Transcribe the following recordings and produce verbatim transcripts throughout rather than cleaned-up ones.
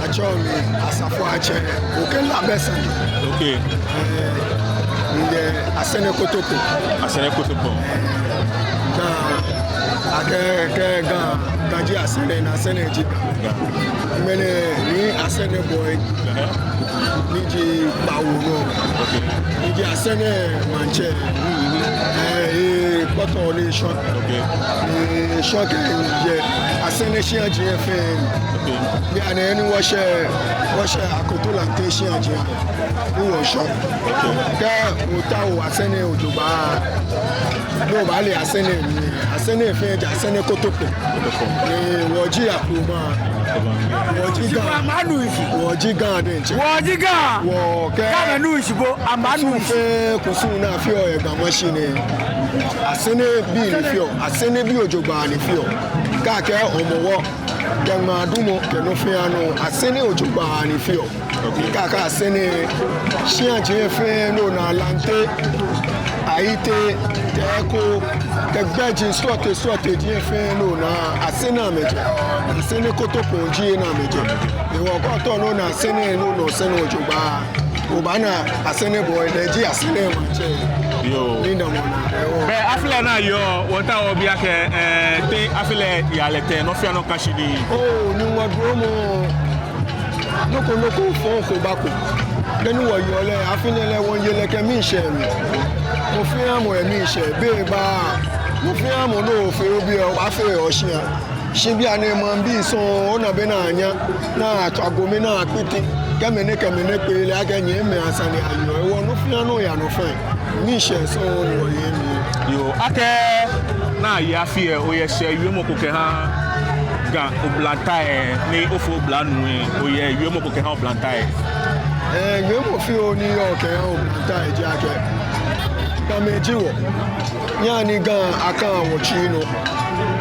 Atsɛɔ mi Asafoatsɛ Okɛ Labɛsani. Okay. Eh, miyɛ Asɛrɛ Kotopɔŋ. Asɛrɛ Kotopɔŋ. Ga, akɛɛ, kɛɛ Ga, Ga ji Asɛrɛ ni Asɛrɛ ji Ga. Ga. Mɛni, mi Asɛrɛ boy. Aha. Ni ji Kpawo nɔ. Okay. Ni ji Asɛrɛ maŋtsɛ. Mhm. Eh, eh, kpɔtɔ ni shɔ. Okay. Ni shɔ kɛ yɛ Asɛrɛ shiaji fɛɛ. Okay. Bianɛ ni wɔshɛ, wɔshɛ Akoto Lante shiaji. Ni wɔshɔ. Okay. Kɛ otao Asɛrɛ ojogbaŋŋ, no obaale Asɛrɛ mli. Asɛrɛ fɛɛ ji Asɛrɛ Kotopɔŋ. Kotopɔŋ. Ni wɔji Akroma. Wɔji Ga. Wɔji Ga diɛŋtsɛ. Wɔji Ga. Wɔkɛ Ga mɛi nu shibo, amɛnu shi. Kusum fɛɛ kusum ni afeɔ yɛ Ga Mashi nɛɛ, Asɛrɛbii ni feɔ. Asɛrɛbii ojogbaŋŋ ni feɔ. Kɛ akɛɛ Hɔmɔwɔ, kɛ ŋmaadumɔ, kɛ nɔ fɛɛ nɔ, Asɛrɛ ojogbaŋŋ ni feɔ. Okay. Kɛ akɛɛ Asɛrɛ, shiaji fɛɛ ni ona, Lante, Ayite, Tɛɛko, kɛ gbɛji srɔtoi srɔtoi ji fɛɛ ni ona, Asɛrɛ amɛjɛ. Asɛrɛ Kotopɔŋ ji he ni amɛjɛ. Hewɔ kɛ otao ni ona Asɛrɛ, ni ona Asɛrɛ ojogbaŋŋ, obaana Asɛrɛ boy, lɛ ji Asɛrɛ maŋtsɛ. Yoo. Ni damɔ naa, hewɔ. Bɛ afi lɛ ni ayɔɔ, wɔtaoɔ wɔbi akɛ, eh, te afi lɛ yaa lɛ tɛŋŋ, nɔ fɛɛ nɔ ka shi nii? Oh, Nyɔŋmɔ duromɔ. Nɔ ko nɔ ko fɔŋ ko bako. Beni wɔyɔɔ lɛ, afi nɛɛ lɛ wɔye lɛ kɛ miishɛɛ mli. Mɔ fɛɛ mɔ yɛ miishɛɛ, be ba. Mɔ fɛɛ mɔ ni ofee obi, obaafee oshia. Shi bianɛ maŋbii sɔŋŋ, ona bɔ ni anya, ni atswa gome ni akpiti, kɛ mɛni kɛ mɛni kpee lɛ, akɛ nyɛmimɛi asane ayɔɔ, hewɔ nɔ fɛɛ nɔ yaa nɔ fine. Miishɛɛ sɔŋŋ ni wɔye mli. Yoo, akɛ ni aye afi lɛ, oyɛ shɛɛ wiemɔ ko kɛha Ga oblantai lɛ, ni ofo oblanuu lɛ, oyɛ wiemɔ ko kɛha oblantai lɛ? Eh, wiemɔ fioo ni miyɔɔ kɛha oblantai lɛ ji akɛ, Gamɛi ji wɔ. Nyɛhaa ni Ga aka wɔtsui nɔ.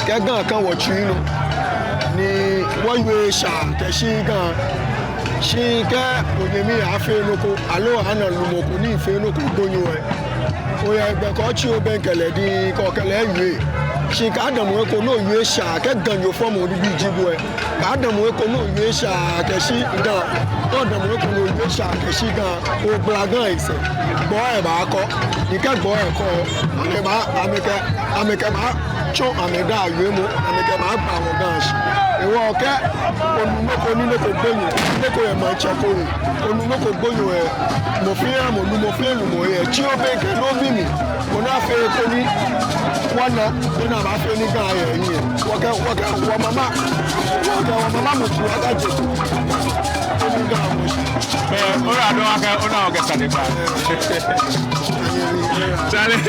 Kɛ Ga ka wɔtsui nɔ, ni wɔwie shaa kɛshi Ga. Shi kɛ onyɛmi afee nɔ ko, aloo ana lumɔ ko ni fee nɔ ko gbonyo lɛ, oyɛ gbɛ ko, otsi obɛŋkɛ lɛ dii, kɛ okɛ lɛ wie. Shi kaadamɔ he ko ni owie shaa, kɛ Ganyo fɔmɔ nibii ji bo lɛ, kaadamɔ he ko ni owie shaa kɛshi Ga. Kaadamɔ he ko ni owie shaa kɛshi Ga. Ogbla Ga lɛ sɛɛ, gbɔi lɛ baakɔ. Ni kɛ gbɔi lɛ kɔ, amɛbaa, amɛkɛ, amɛkɛbaatsɔ amɛdaaŋ wiemɔ, amɛkɛbaagba wɔ Ga shi. Hewɔ kɛ onu nɔ ko ni nɔ ko gbonyo, nɔ ko yɛ maŋtsɛ ko he, onu nɔ ko gbonyo lɛ, mɔ fɛɛ mɔ, lumɔ fɛɛ lumɔ lɛ, tsi obɛŋkɛ ni obi mi. Ona fɛɛ ko ni wɔna, ona baafee ni Ga aya hiɛ. Wɔkɛ, wɔkɛ, wɔ mama, wɔkɛ wɔ mama mɔ ko aka je. Ko ni Ga mɔ shi. Bɛ, oyiwaladɔŋŋ akɛ ona okɛ sane ba. Charlie.